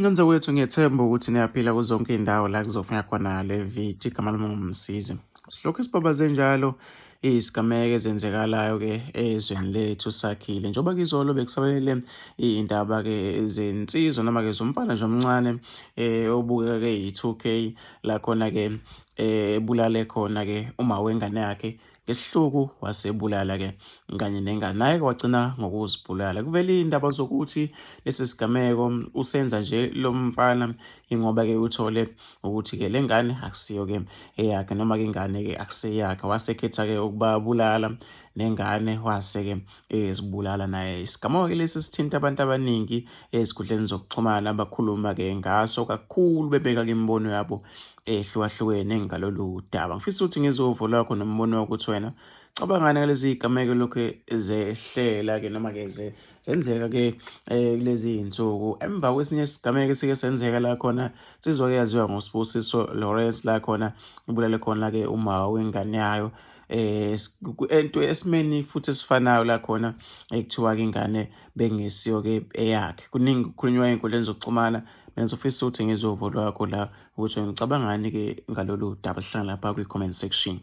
Ngenza kwethu ngiyethemba ukuthi niyaphila kuzonke iy'ndawo la kuzofika khona le video. Igama lami nguMsizi. Silokhu sibabaze njalo izigameko ezenzekalayo-ke ezweni lethu sakhile. Njengoba kizolo bekusabalele iy'ndaba-ke zensizwa noma-ke zomfana nje omncane obukeka-ke yi-2K la khona-ke ebulale khona-ke uma wengane yakhe ngesihluku wasebulala-ke kanye nengane naye wagcina ngokuzibulala. Kuvele iy'ndaba zokuthi lesi sigameko usenza nje lo mfana ingoba-ke uthole ukuthi-ke le ngane akusiyo-ke eyakhe noma-ke ingane-ke akuseyakhe wasekhetha-ke ukubabulala nengane wase-ke ezibulala naye. Isigameko-ke lesi sithinta abantu abaningi ezikhundleni zokuxhumana bakhuluma-ke ngaso kakhulu bebeka-ke imibono yabo ehlukahlukene ngalolu daba. Ngifisa ukuthi ngizwe uvo lwakho nombono wakho ukuthi wena cabangani ngalezi zigameko lokhu zehlela-ke noma-ke zenzeka-ke kulezi iy'nsuku. Emva kwesinye isigameko esike senzeka la khona insizwa-ke yaziwa ngoSibusiso Lawrence la khona ibulale khona-ke uma wengane yayo ento esimeni futhi esifanayo la khona ekuthiwa-ke ingane bengesiyo-ke eyakhe. Kuningi kukhulunywa ey'nkundleni zokuxhumana. Mina ngizofisa ukuthi ngizwe uvo lwakho la ukuthi wena ucabangani-ke ngalolu daba. Sihlangane lapha kwi-comment section.